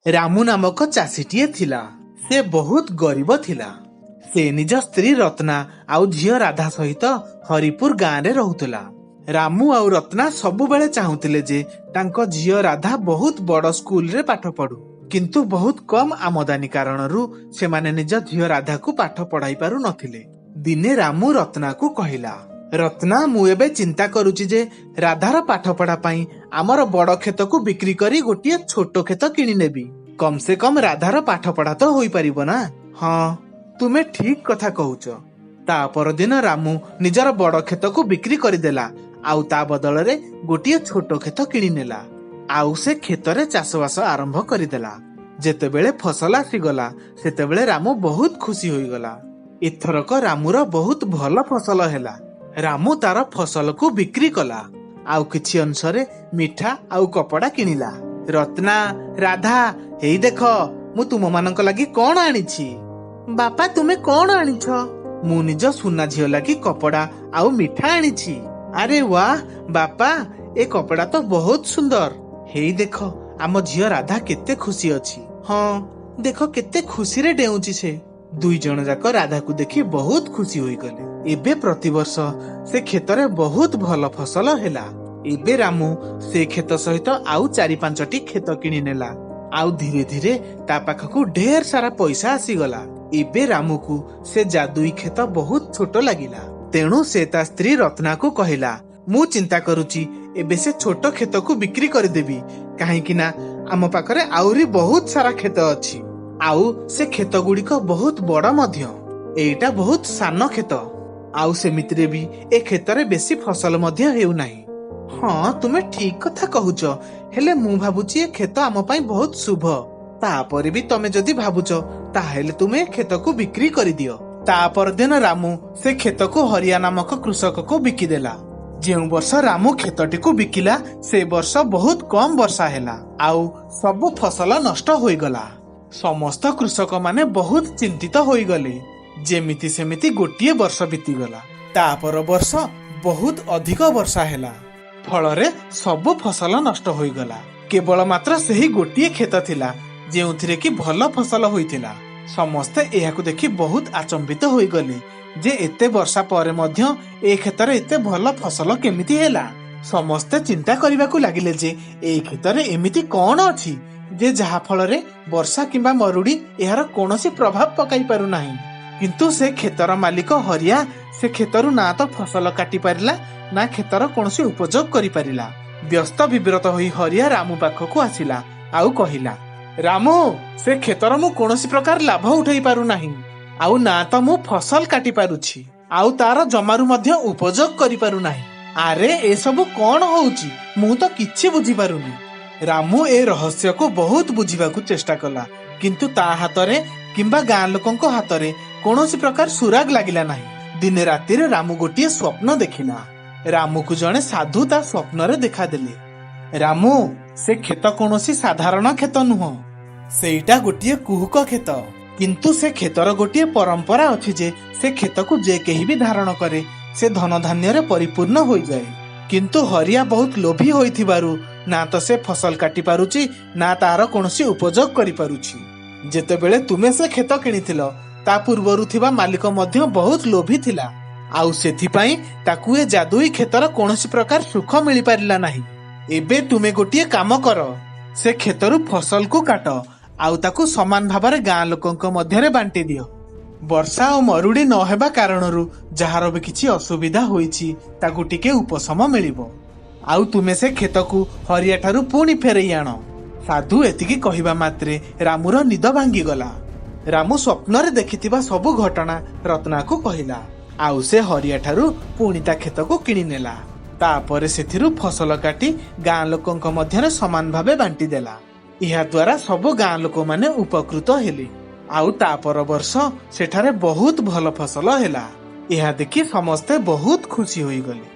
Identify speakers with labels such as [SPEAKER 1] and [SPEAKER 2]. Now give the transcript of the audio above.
[SPEAKER 1] ରାମୁ ନାମକ ଚାଷୀଟିଏ ଥିଲା। ସେ ବହୁତ ଗରିବ ଥିଲା। ସେ ନିଜ ସ୍ତ୍ରୀ ରତ୍ନା ଆଉ ଝିଅ ରାଧା ସହିତ ହରିପୁର ଗାଁରେ ରହୁଥିଲା। ରାମୁ ଆଉ ରତ୍ନା ସବୁବେଳେ ଚାହୁଁଥିଲେ ଯେ ତାଙ୍କ ଝିଅ ରାଧା ବହୁତ ବଡ ସ୍କୁଲରେ ପାଠ ପଢୁ, କିନ୍ତୁ ବହୁତ କମ ଆମଦାନୀ କାରଣରୁ ସେମାନେ ନିଜ ଝିଅ ରାଧାକୁ ପାଠ ପଢାଇ ପାରୁ ନଥିଲେ। ଦିନେ ରାମୁ ରତ୍ନାକୁ କହିଲା, ରତ୍ନା, ମୁଁ ଏବେ ଚିନ୍ତା କରୁଛି ଯେ ରାଧାର ପାଠପଢା ପାଇଁ ଆମର ବଡ କ୍ଷେତକୁ ବିକ୍ରି କରି ଗୋଟିଏ ଛୋଟ କ୍ଷେତ କିଣିନେବି। କମ ସେ କମ ରାଧାର ପାଠପଢା ତ ହୋଇପାରିବ ନା? ହଁ, ତୁମେ ଠିକ କଥା କହୁଛ। ତା ପରଦିନ ରାମୁ ନିଜର ବଡ କ୍ଷେତକୁ ବିକ୍ରି କରିଦେଲା ଆଉ ତା ବଦଳରେ ଗୋଟିଏ ଛୋଟ କ୍ଷେତ କିଣିନେଲା ଆଉ ସେ କ୍ଷେତରେ ଚାଷବାସ ଆରମ୍ଭ କରିଦେଲା। ଯେତେବେଳେ ଫସଲ ଆସିଗଲା, ସେତେବେଳେ ରାମୁ ବହୁତ ଖୁସି ହୋଇଗଲା। ଏଥରକ ରାମୁର ବହୁତ ଭଲ ଫସଲ ହେଲା। ରାମୁ ତାର ଫସଲକୁ ବିକ୍ରି କଲା ଆଉ କିଛି ଅଂଶରେ ମିଠା ଆଉ କପଡ଼ା କିଣିଲା। ରତ୍ନା, ରାଧା, ହେଇ ଦେଖ, ମୁଁ ତୁମମାନଙ୍କ ଲାଗି କଣ ଆଣିଛି। ବାପା, ତୁମେ କଣ ଆଣିଛ? ମୁଁ ନିଜ ସୁନା ଝିଅ ଲାଗି କପଡ଼ା ଆଉ ମିଠା ଆଣିଛି। ଆରେ ୱାହ ବାପା, ଏ କପଡ଼ା ତ ବହୁତ ସୁନ୍ଦର। ହେଇ ଦେଖ, ଆମ ଝିଅ ରାଧା କେତେ ଖୁସି ଅଛି। ହଁ, ଦେଖ କେତେ ଖୁସିରେ ଡେଉଁଛି ସେ। ଦୁଇ ଜଣ ଯାକ ରାଧାକୁ ଦେଖି ବହୁତ ଖୁସି ହୋଇଗଲେ। ଏବେ ପ୍ରତିବର୍ଷ ସେ କ୍ଷେତରେ ବହୁତ ଭଲ ଫସଲ ହେଲା। ଏବେ ରାମୁ ସେ କ୍ଷେତ ସହିତ ଆଉ ଚାରି ପାଞ୍ଚଟି କ୍ଷେତ କିଣି ନେଲା ଆଉ ଧୀରେ ଧୀରେ ତା ପାଖକୁ ଢେର ସାରା ପଇସା ଆସିଗଲା। ଏବେ ରାମୁକୁ ସେ ଯାଦୁଇ କ୍ଷେତ ବହୁତ ଛୋଟ ଲାଗିଲା। ତେଣୁ ସେ ତା ସ୍ତ୍ରୀ ରତ୍ନାକୁ କହିଲା, ମୁଁ ଚିନ୍ତା କରୁଛି ଏବେ ସେ ଛୋଟ କ୍ଷେତକୁ ବିକ୍ରି କରିଦେବି, କାହିଁକି ନା ଆମ ପାଖରେ ଆହୁରି ବହୁତ ସାରା କ୍ଷେତ ଅଛି ଆଉ ସେ କ୍ଷେତ ଗୁଡିକ ବହୁତ ବଡ ମଧ୍ୟ। ଏଇଟା ବହୁତ ସାନ କ୍ଷେତ ଆଉ ସେମିତିରେ ବି ଏ କ୍ଷେତରେ ବେଶୀ ଫସଲ ମଧ୍ୟ ହେଉନାହିଁ। ହଁ, ତୁମେ ଠିକ କଥା କହୁଛ, ହେଲେ ମୁଁ ଭାବୁଛି ଏ କ୍ଷେତ ଆମ ପାଇଁ ବହୁତ ଶୁଭ। ତାପରେ ବି ତମେ ଯଦି ଭାବୁଛ, ତାହେଲେ ତୁମେ ଏ କ୍ଷେତକୁ ବିକ୍ରି କରିଦିଅ। ତା ପରଦିନ ରାମୁ ସେ କ୍ଷେତକୁ ହରିଆ ନାମକ କୃଷକକୁ ବିକିଦେଲା। ଯେଉଁ ବର୍ଷ ରାମୁ କ୍ଷେତଟିକୁ ବିକିଲା, ସେ ବର୍ଷ ବହୁତ କମ ବର୍ଷା ହେଲା ଆଉ ସବୁ ଫସଲ ନଷ୍ଟ ହୋଇଗଲା। ସମସ୍ତ କୃଷକମାନେ ବହୁତ ଚିନ୍ତିତ ହୋଇଗଲେ। ଯେମିତି ସେମିତି ଗୋଟିଏ ବର୍ଷ ବିତିଗଲା। ତା ପର ବର୍ଷ ବହୁତ ଅଧିକ ବର୍ଷା ହେଲା, ଫଳରେ ସବୁ ଫସଲ ନଷ୍ଟ ହୋଇଗଲା। କେବଳ ମାତ୍ର ସେହି ଗୋଟିଏ କ୍ଷେତ ଥିଲା ଯେଉଁଥିରେ କି ଭଲ ଫସଲ ହୋଇଥିଲା। ସମସ୍ତେ ଏହାକୁ ଦେଖି ବହୁତ ଆଚମ୍ବିତ ହୋଇଗଲେ ଯେ ଏତେ ବର୍ଷା ପରେ ମଧ୍ୟ ଏ କ୍ଷେତରେ ଏତେ ଭଲ ଫସଲ କେମିତି ହେଲା। ସମସ୍ତେ ଚିନ୍ତା କରିବାକୁ ଲାଗିଲେ ଯେ ଏଇ କ୍ଷେତରେ ଏମିତି କଣ ଅଛି ଯେ ଯାହା ଫଳରେ ବର୍ଷା କିମ୍ବା ମରୁଡି ଏହାର କୌଣସି ପ୍ରଭାବ ପକାଇ ପାରୁନାହିଁ। କିନ୍ତୁ ସେ କ୍ଷେତର ମାଲିକ ହରିଆ ସେ କ୍ଷେତରୁ ନା ତ ଫସଲ କାଟି ପାରିଲା, ନା କ୍ଷେତର କୌଣସି ଉପଯୋଗ କରିପାରିଲା। ବ୍ୟସ୍ତ ବିବ୍ରତ ହୋଇ ହରିଆ ରାମୁ ପାଖକୁ ଆସିଲା ଆଉ କହିଲା, ରାମୁ, ସେ କ୍ଷେତର ମୁଁ କୌଣସି ପ୍ରକାର ଲାଭ ଉଠେଇ ପାରୁନାହିଁ ଆଉ ନା ତ ମୁଁ ଫସଲ କାଟି ପାରୁଛି ଆଉ ତାର ଜମାରୁ ମଧ୍ୟ ଉପଯୋଗ କରିପାରୁନାହିଁ। ଆରେ, ଏସବୁ କଣ ହଉଛି? ମୁଁ ତ କିଛି ବୁଝିପାରୁନି। ରାମୁ ଏ ରହସ୍ୟକୁ ବହୁତ ବୁଝିବାକୁ ଚେଷ୍ଟା କଲା, କିନ୍ତୁ ତା ହାତରେ କିମ୍ବା ଗାଁ ଲୋକଙ୍କ ହାତରେ କୌଣସି ପ୍ରକାର ସୁରାଗ ଲାଗିଲା ନାହିଁ। ଦିନେ ରାତିରେ ରାମୁ ଗୋଟିଏ ସ୍ୱପ୍ନ ଦେଖିଲା। ରାମୁକୁ ଜଣେ ସାଧୁ ତା ସ୍ୱପ୍ନରେ ଦେଖାଦେଲେ। ରାମୁ, ସେ କ୍ଷେତ କୌଣସି ସାଧାରଣ କ୍ଷେତ ନୁହଁ, ସେଇଟା ଗୋଟିଏ କୁହୁକ କ୍ଷେତ। କିନ୍ତୁ ସେ କ୍ଷେତର ଗୋଟିଏ ପରମ୍ପରା ଅଛି ଯେ ସେ କ୍ଷେତକୁ ଯେ କେହି ବି ଧାରଣ କରେ, ସେ ଧନଧାନ୍ୟରେ ପରିପୂର୍ଣ୍ଣ ହୋଇଯାଏ। କିନ୍ତୁ ହରିଆ ବହୁତ ଲୋଭୀ ହୋଇଥିବାରୁ ନା ତ ସେ ଫସଲ କାଟି ପାରୁଛି, ନା ତାର କୌଣସି ଉପଯୋଗ କରିପାରୁଛି। ଯେତେବେଳେ ତୁମେ ସେ କ୍ଷେତ କିଣିଥିଲ, ତା ପୂର୍ବରୁ ଥିବା ମାଲିକ ମଧ୍ୟ ବହୁତ ଲୋଭୀ ଥିଲା ଆଉ ସେଥିପାଇଁ ତାକୁ ଏ ଯାଦୁଇ କ୍ଷେତର କୌଣସି ପ୍ରକାର ସୁଖ ମିଳିପାରିଲା ନାହିଁ। ଏବେ ତୁମେ ଗୋଟିଏ କାମ କର, ସେ କ୍ଷେତରୁ ଫସଲକୁ କାଟ ଆଉ ତାକୁ ସମାନ ଭାବରେ ଗାଁ ଲୋକଙ୍କ ମଧ୍ୟରେ ବାଣ୍ଟି ଦିଅ। ବର୍ଷା ଓ ମରୁଡି ନ ହେବା କାରଣରୁ ଯାହାର ବି କିଛି ଅସୁବିଧା ହୋଇଛି, ତାକୁ ଟିକେ ଉପଶମ ମିଳିବ। ଆଉ ତୁମେ ସେ କ୍ଷେତକୁ ହରିଆ ଠାରୁ ପୁଣି ଫେରେଇ ଆଣ। ସାଧୁ ଏତିକି କହିବା ମାତ୍ରେ ରାମୁର ନିଦ ଭାଙ୍ଗିଗଲା। ରାମୁ ସ୍ୱପ୍ନରେ ଦେଖିଥିବା ସବୁ ଘଟଣା ରତ୍ନାକୁ କହିଲା ଆଉ ସେ ହରିଆ ଠାରୁ ପୁଣି ତା କ୍ଷେତକୁ କିଣିନେଲା। ତାପରେ ସେଥିରୁ ଫସଲ କାଟି ଗାଁ ଲୋକଙ୍କ ମଧ୍ୟରେ ସମାନ ଭାବେ ବାଣ୍ଟି ଦେଲା। ଏହା ଦ୍ୱାରା ସବୁ ଗାଁ ଲୋକମାନେ ଉପକୃତ ହେଲେ ଆଉ ତା ପର ବର୍ଷ ସେଠାରେ ବହୁତ ଭଲ ଫସଲ ହେଲା। ଏହା ଦେଖି ସମସ୍ତେ ବହୁତ ଖୁସି ହୋଇଗଲେ।